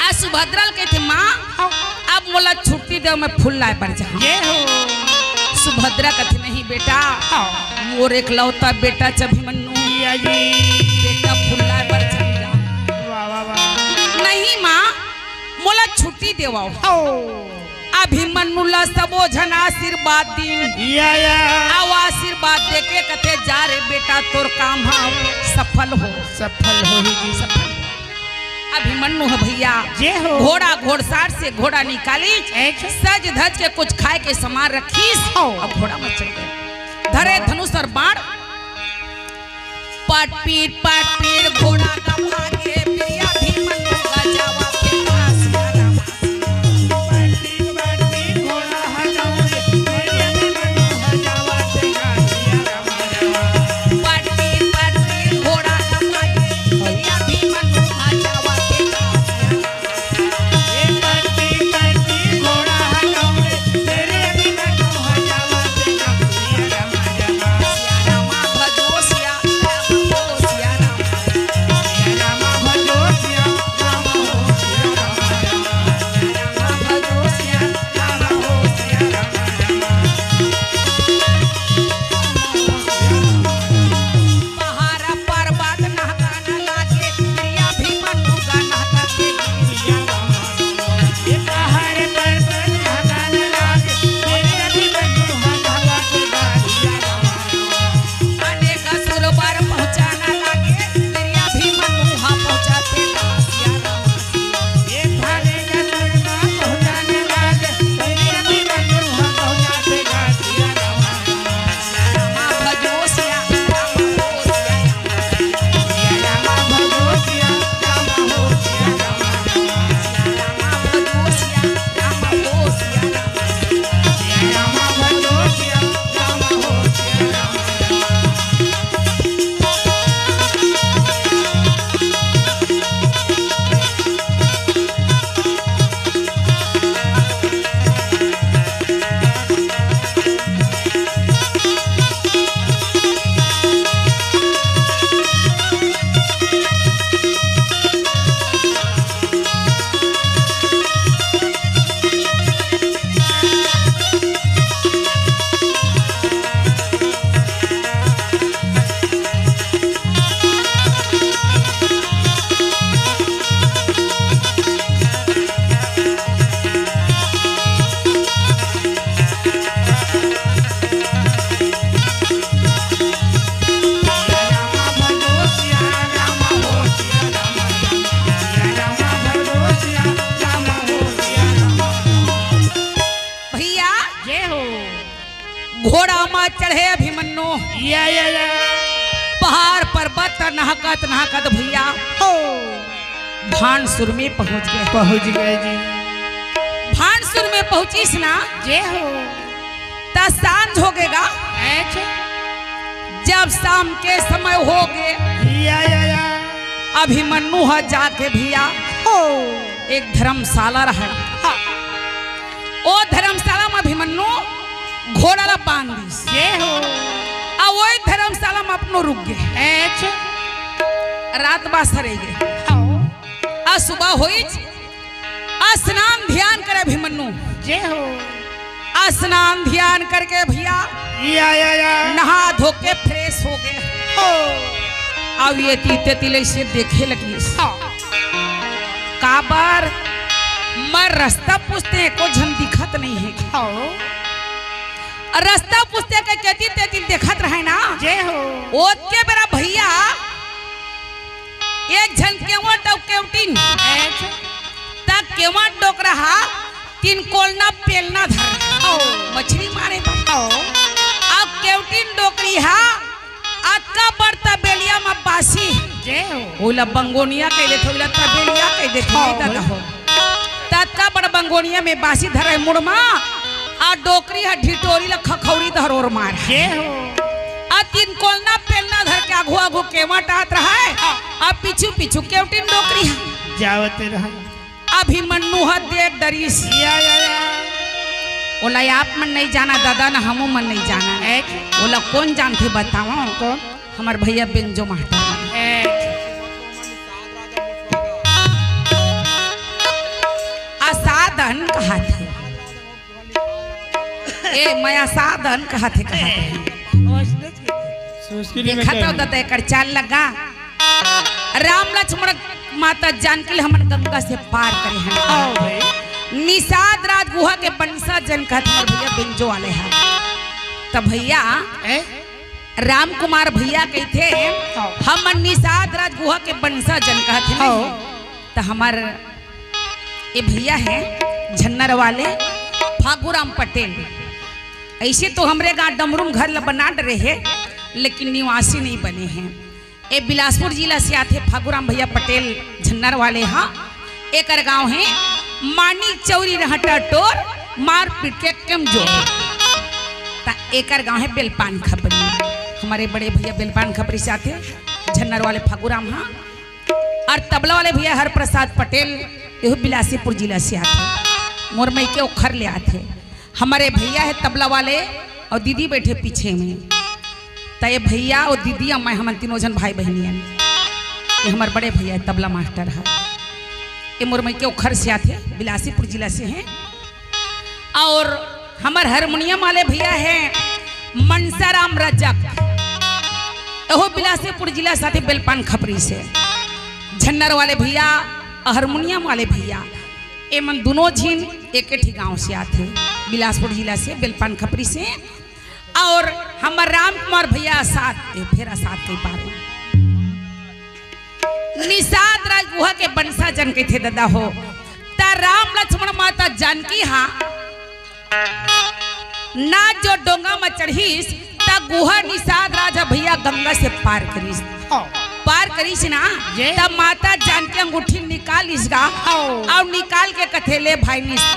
आ सुभद्रा ल कहिथे, "माँ, हाँ। अब मोला छुट्टी देव, मैं फूल लाय बर जाहूँ।" जय हो। सुभद्रा कहिथे, "नहीं बेटा, हाँ। मोर एकलौता बेटा अभिमन्यु, या जी। बेटा फूल लाय बर चल जा।" वाह, वाह, वाह। "नहीं माँ, मोला छुट्टी देवव।" हो। अभिमन्यु ला सबो झन आशीर्वाद दिन। या, या। अउ आशीर्वाद देके कथे, "जा रे बेटा, तोर काम ह सफल हो।" सफल होही जी। सफल। अभिमन्यु ह भैया, जय हो। घोड़ा घोड़सार से घोड़ा निकालिस, अच्छा। सज धज के कुछ खाय के सामान रखिस, हो। अउ घोड़ा म चढ़ गे। धरे धनुष अउ बाण, पट पीट पट पीट घोड़ा का भागे, प्रिया अभिमन्यु का जावा के पास। भैया, जय हो। घोड़ा म चढ़े अभिमन्यु। या, या, या। पहाड़ पर्वत नहकत नहकत भैया हो। भानसुर में पहुंच गए। पहुंच गए जी। भानसुर में पहुंचिस ना, जय हो। त सांझ हो गे गा। अच्छा। जब शाम के समय हो गे, या, या, या। अभिमन्यु ह जाके भैया हो। एक धर्मशाला रहे। हाँ। ओ धर्मशाला में अभिमन्यु घोड़ा ला बांध दिस। जय हो। आ वही धर्मशाला में अपनो रुक गे। अच्छा। रात बासर गे। हाँ। आ सुबह होइच, स्नान ध्यान करे अभिमन्यु। जय हो। स्नान ध्यान करके भैया या, या, या। नहा धो के फ्रेश हो गे। हो। अब ये तीते तिले से देखे लगिस। हाँ। काबर मैं रस्ता पूछते एको झन दिखत नहीं है। हाँ। और रस्ता पूछते के केती तेती देखत रहे ना। जय हो। ओतके बेरा भैया एक झन केवट अउ केवटिन। अच्छा। त केवट डोकरा हा तीन कोलना पेलना धर। ओ। मछली मारे बर। ओ। अब केवटिन डोकरी हा अतका बड़ तबेलिया म बासी। जय हो। ओला बंगोनिया कह देथे, ओला तबेलिया कह देथे, ओ। नहीं दादा हो। ततका बड़ बंगोनिया में बासी धरे मुड़ मा, आ डोकरी ह ढिटोरी ला खखौरी धरोर मार। जय हो। आ तीन कोलना पेलना धर के आघू आघू केवट आत रहे, आ पीछू पीछू केवटिन डोकरी ह। जावत रहे। अभिमन्यु ह देख डरिस। या, या, या। ओला आप मन नहीं जाना दादा, ना हमू मन नहीं जाना। एक। ओला कौन जानथे बताओ? कौन? हमर भैया बेंजो मास्टर। एक। असाधन कहाथे। ए, मैं असाधन कहाथे, कहाथे। संस्कृति में देखा क्या तो है? ददा एकर चाल लगा। राम लक्ष्मण माता जानकी ल हमन गंगा से पार करे हन। आओ भाई। निषाद राज गुहा के बंसा जन कहत हमर भैया बेंजो वाले हैं। त भैया, ए? राम कुमार भैया कहिथे, आओ। हमन निषाद राज गुहा के बंसा जन कहत हन। आओ। त हमर ए भैया है झन्नर वाले फागुराम पटेल। ऐसे तो हमरे गांव डमरूम घर ल बना डरे हे, लेकिन निवासी नहीं बने हैं। ए बिलासपुर जिला से आथे फागुराम भैया पटेल झन्नर वाले हा। एकर गांव है मानिक चौरी रहटा टोर, मारपीट के कमजोर। त एकर गांव है बेलपान खपरी। हमरे बड़े भैया बेलपान खपरी से आथे, झन्नर वाले फागुराम हा। और तबला वाले भैया हरप्रसाद पटेल, एहू बिलासीपुर जिला से आथे। मोर मइके ओखर ले आथे। हमरे भैया है तबला वाले और दीदी बैठे पीछे में। त ये भैया और दीदी और मैं, हमन तीनों झन भाई बहिनी हन। ये हमर बड़े भैया है, तबला मास्टर है। ये मोर मइके ओखर से आथे, बिलासीपुर जिला से हैं। और हमर हारमोनियम वाले भैया हैं मनसाराम रजक, एहो बिलासीपुर जिला से आथे, बेलपान खपरी से। झन्नर वाले भैया, हारमोनियम वाले भैया, एमन दुनों झिन एके ठी गांव से आथे, बिलासपुर जिला से, बेलपान खपरी से। और हमर राम कुमार भैया साथ, ए, फेर साथ के पारे। निषाद राज गुहा के बंसा जन कहिथे ददा हो। त राम लक्ष्मण माता जानकी हा ना जो डोंगा म चढ़िस, त गुहा निषाद राज भैया गंगा से पार करिस। हाँ। पार करिस ना, ये? त माता जानकी अंगूठी निकालिस गा। हाँ। और निकाल के कथे, "ले भाई निस-,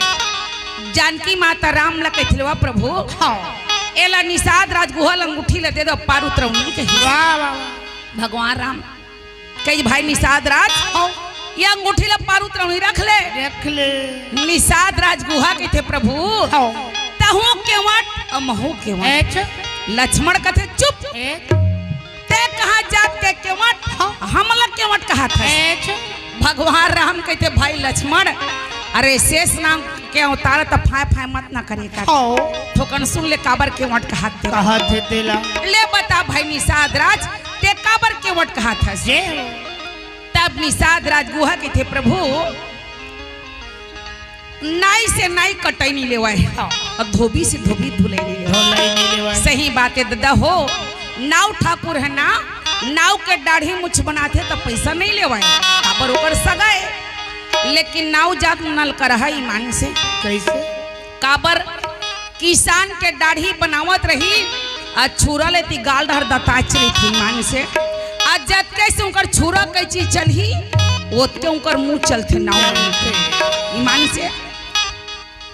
जानकी माता राम ला कहिथे, वा प्रभु, हाँ। एला निषाद राज गुहा ला अंगूठी ला दे दो, पार उतरौनी कही।" वाह, वाह, वाह। भगवान राम कही, "भाई निषाद राज, हाँ। ये अंगूठी ला पार उतरौनी रख ले।" रख ले। निषाद राज गुहा कहिथे, "प्रभु, हाँ। तहूँ केवट, अउ महूँ केवट।" अच्छा। लक्ष्मण कथे, "चुप। ए? ते कहाँ जात के केवट? हाँ। हमला केवट कहत हस?" अच्छा। भगवान राम कहिथे, "भाई लक्ष्मण, अरे शेष नाग के अवतार त फाय फाय मत ना करे कर। हाँ। थोकन सुन ले, काबर केवट कहत हे?" कहत हे तेला। "ले बता भाई निषाद राज, ते काबर केवट कहत हस?" ये। तब निषाद राज गुहा कहिथे, "प्रभु, नाई से नाई कटई नहीं लेवाय, हाँ। अब धोबी से धोबी धुलई नहीं लेवाय।" धुलई नहीं लेवाय। सही बात है ददा हो, नाऊ ठाकुर है ना, नाऊ के दाढ़ी मुछ बनाथे त पैसा नहीं लेवाय, काबर ओकर सगा ए। लेकिन नाऊ जात नल कर है ईमान से। कैसे? काबर किसान के दाढ़ी बनावत रही, आ छुरा ले ती गाल डहर दताच रहिथे ईमान से। आ जतके से उंकर छुरा कैंची चलही, ओतके उंकर मुंह चलथे नाव मन के। ईमान से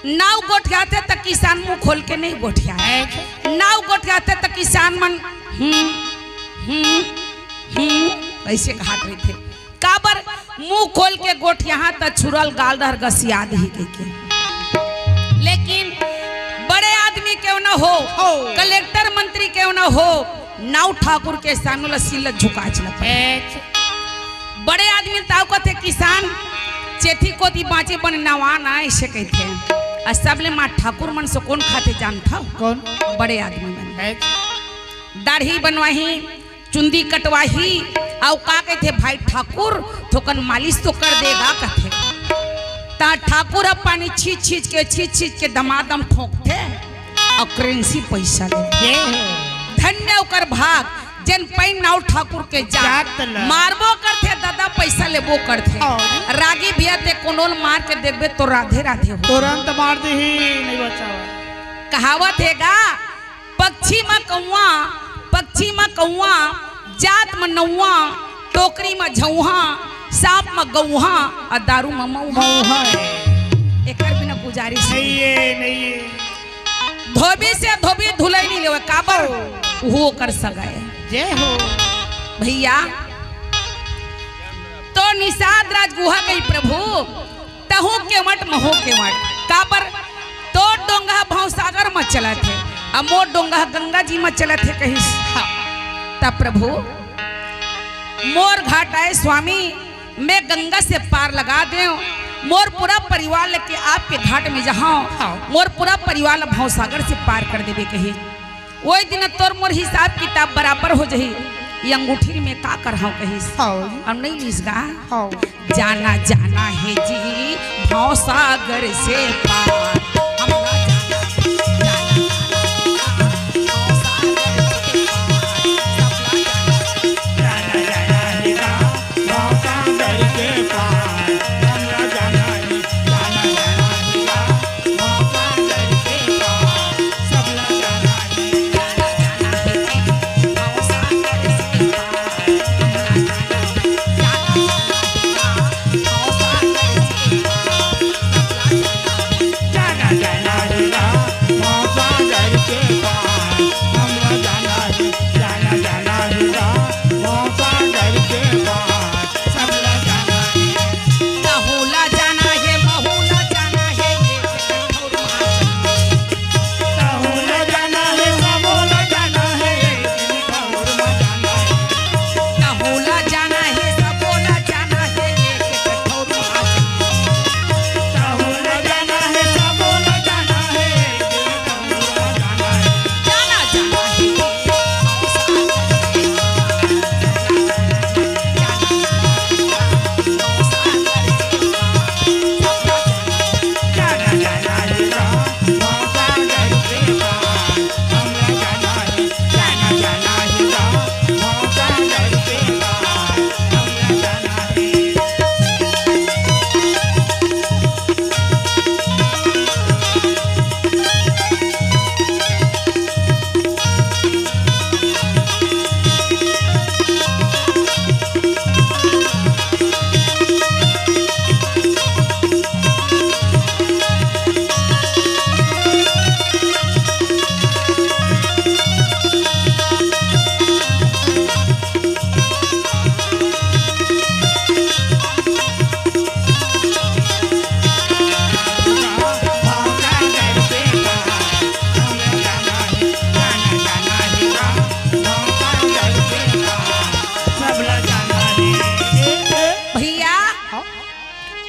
नाव गोठियाथे त किसान मुंह खोल के नहीं गोठियाय। नाव गोठियाथे त किसान मन हम्म, हम्म, हम्म, ऐसे कहात रहिथे। काबर मुंह खोल के गोठियाहा त छुरा ल गाल डहर गसिया दिही कहिके। लेकिन बड़े आदमी केव न हो, हो। कलेक्टर मंत्री केव न हो, नाऊ ठाकुर के सामने ल सिर ल झुकाय चलत हे। बड़े आदमी ताऊ कथे किसान चेथी कोती बांचे बने नवा ना ऐसे कहिथे। आ सबले मार ठाकुर मन से कोन खाथे जानथव? कोन? बड़े आदमी मन। दाढ़ी बनवाही, चुंदी कटवाही, अउ का कहिथे, "भाई ठाकुर, थोकन मालिश तो कर देगा," कथे। त ठाकुर ह पानी छींच छींच के, छींच छींच के दमादम ठोंकथे अउ करेंसी पैसा लेथे। ये हो। धन्य ओकर भाग, जेन पइन नाऊ ठाकुर के जात। जात ल। मारबो करथे दादा, पैसा लेबो करथे। और? रागी भैया ते कोनो ल मार के देखबे तो राधे राधे हो। तुरंत मार दिही, नहीं बचावा। कहावत हे गा, पक्षी म कौवा, पक्षी म कौवा, जात म नौवा, टोकरी म झौहा, सांप म गौहा, अउ दारू म मौहा। मौहा। एकर बिना गुजारिश नहीं हे, नहीं हे। धोबी से धोबी धुलई नहीं लेवे, काबर? ओ। उहू ओकर सगा ए। जय हो। भैया, तो निषाद राज गुहा कही, "प्रभु, तहूँ केवट, महूँ केवट, काबर तोर डोंगा भवसागर म चलत हे, अउ मोर डोंगा गंगा जी म चलत हे," कहिस। हाँ। त प्रभु, "मोर घाट आय स्वामी, मैं गंगा से पार लगा देव, मोर पूरा परिवार लेके आपके घाट में जाहूं, हाँ। मोर पूरा परिवार ला भवसागर से पार कर देबे," कहिस। ओई दिन तोर मोर हिसाब किताब बराबर हो जही। ये अंगूठी में का करहूं कहिस। हौ। अउ नहीं लिस गा। हौ। जाना जाना हे जी भवसागर से पार। हमला जाना, जाना, जाना, भवसागर से पार। सबला जाना। जाना जाना हे गा भवसागर से पार। हमला जाना हे, जाना जाना हे गा भैया,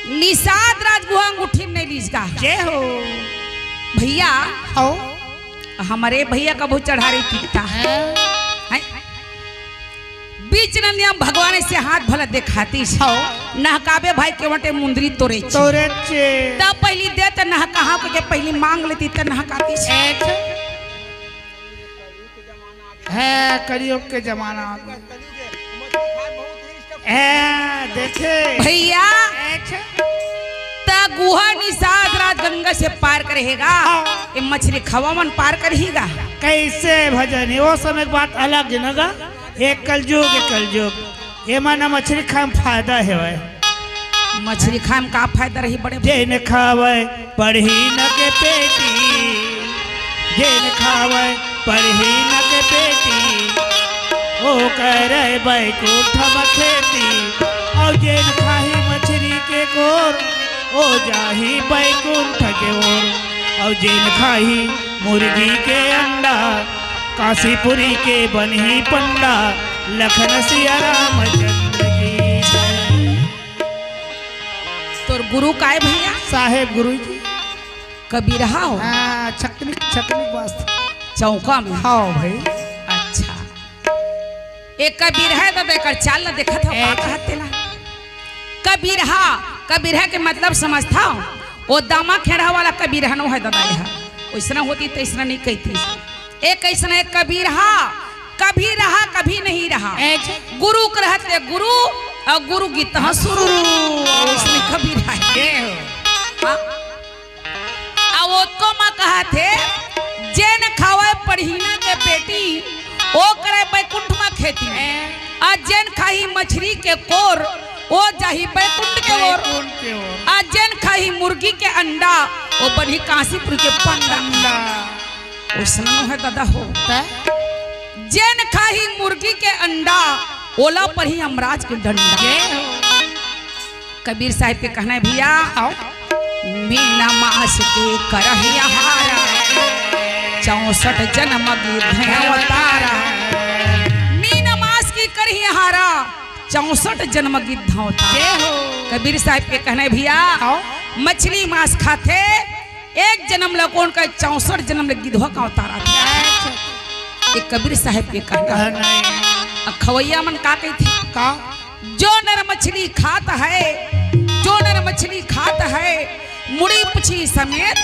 निषाद राजगुहा अंगूठी में नहीं लीज का। जय हो। भैया, हो। हमरे भैया कभू चढ़ारी पीटता। हैं? हैं? बीच नंदिया भगवान से हाथ भला देखातीस। हो। नहकाबे भाई के वटे मुंदरी तोरे छे। तोरे छे। तब पहली दे त नहकाहा के पहली मांग लेती त नहकातीस। एक। है, कलयुग के जमाना आ गया। है, देखे। भैया, अच्छा। त गुहा निषाद राज गंगा से पार करेगा, हाँ। ये मछली खावा मन पार करही गा। कैसे भजन हे, वो समय के बात अलग हे ना गा। एक कलयुग, एक कलयुग, ये मन मछली खाए में फायदा हे भाई। मछली खाए में का फायदा रही बड़े भाई? जेन खावे पढ़ी न के पेटी, जेन खावे पढ़ी न के पेटी, ओ करे बैकुंठ में खेती। और जेन खाही मछली के कोर, ओ जाही बैकुंठ के ओर। और जेन खाही मुर्गी के अंडा, काशीपुरी के बनही पंडा, लखन सिया रामचंद्र की जय। तोर गुरु काय भैया? साहेब गुरु जी। कबीरहा हो? हाँ, छकनी, छकनी वास्ते। चौका में? हाँ भाई। अच्छा। ए कबीरहा हे त एकर चाल ल देखत हव, का ए कहत तेला? कबीरहा, कबीरहा के मतलब समझथव? ओ दामा खेड़हा वाला कबीरहा नो हे ददा, एहा। ओइसना होतिस त अइसना नइ कहितिस। ए कइसना हे कबीरहा, कभी रहा, कभी नहीं रहा। ए, अच्छा। गुरु के रहत ले गुरु, अउ गुरु गे तहाँ सुरु। सुरु। ओइसने कबीरहा हे। ए हो। हाँ। अउ ओतको म कहत हे, जेन खावय पढ़ी न के पेटी, ओ करय बैकुंठ म खेती। हैं। अउ जेन खाही मछरी के कोर, ओ जाही बैकुंठ के ओर। बैकुंठ के ओर। अउ जेन खाही मुर्गी के अंडा, ओ बनही काशीपुर के पंडा। पंडा। ओइसना नो हे ददा हो। त? जेन खाही मुर्गी के अंडा, ओला पढ़ी यमराज के डंडा। जय हो। कबीर साहेब के कहना हे भैया, आओ। मीन मास के करही हारा, चौसठ जनम गिद्ध अवतारा। मीन मास के करही हारा, चौसठ जनम गिद्ध अवतारा। जय हो। कबीर साहेब के कहना हे भैया, आओ। मछली मास खाथे, एक जनम ल कोन कहे, चौसठ जनम ल गिद्धवा के अवतार आथे। ये कबीर साहेब के कहना। कहना हे। अउ खवइया मन का कहिथे? का? जो नर मछली खात है, जो नर मछली खात है, मुड़ी पुछी समेत,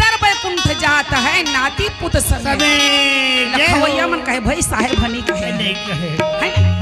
तर बैकुंठ जात है, नाती पुत समेत। समेत। जय हो। खवइया मन कहे, भाई साहेब ह नइ कहे। नइ कहे। है ना?